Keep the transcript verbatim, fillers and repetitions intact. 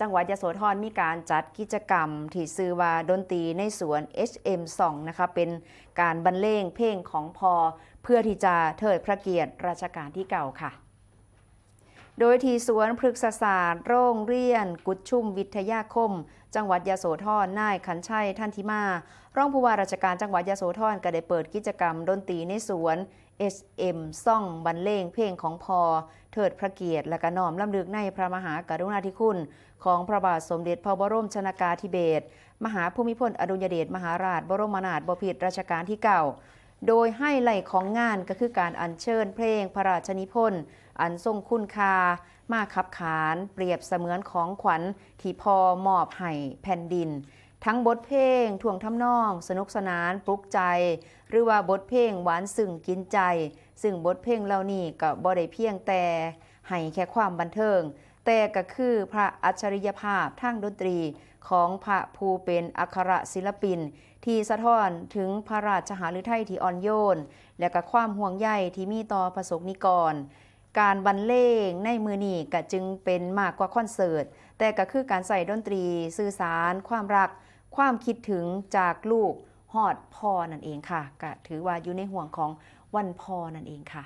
จังหวัดยโสธรมีการจัดกิจกรรมที่ชื่อว่าดนตรีในสวน เอช เอ็ม Song นะคะ เป็นการบรรเลงเพลงของพ่อ เพื่อที่จะเทิดพระเกียรติรัชกาลที่เก้าค่ะ โดยที่สวนพฤกษศาสตร์โรงเรียนกุดชุมวิทยาคม จังหวัดยโสธร นายขันชัย ทันทิมา รองผู้ว่าราชการจังหวัดยโสธร ก็ได้เปิดกิจกรรมดนตรีในสวน เอช เอ็ม Song บรรเลงเพลงของพ่อ เทิดพระเกียรติ และก็น้อมรำลึกในพระมหากรุณาธิคุณ ของพระบาทสมเด็จพระบรมชนกาธิเบศร มหาภูมิพลอดุลยเดชมหาราชบรมนาถบพิตรรัชกาลที่เก้า โดยไฮไลท์ของงานก็คือการอัญเชิญเพลงพระราชนิพนธ์อันทรงคุณค่า มาขับขานเปรียบเสมือนของขวัญที่พ่อมอบให้แผ่นดิน ทั้งบทเพลงท่วงทำนองสนุกสนานปลุกใจ หรือว่าบทเพลงหวานซึ้งกินใจ ซึ่งบทเพลงเหล่านี้ก็บ่ได้เพียงแต่ให้แค่ความบันเทิง แต่ก็คือพระอัจฉริยภาพทางดนตรีของพระผู้เป็นอัครศิลปิน ที่สะท้อนถึงพระราชหฤทัยที่อ่อนโยน และก็ความห่วงใยที่มีต่อพระสงฆ์นิกร การบรรเลงในมื้อนี้ก็จึงเป็นมากกว่าคอนเสิร์ต แต่ก็คือการใช้ดนตรีสื่อสารความรัก ความคิดถึงจากลูกฮอดพ่อนั่นเองค่ะ ก็ถือว่าอยู่ในห่วงของวันพ่อนั่นเองค่ะ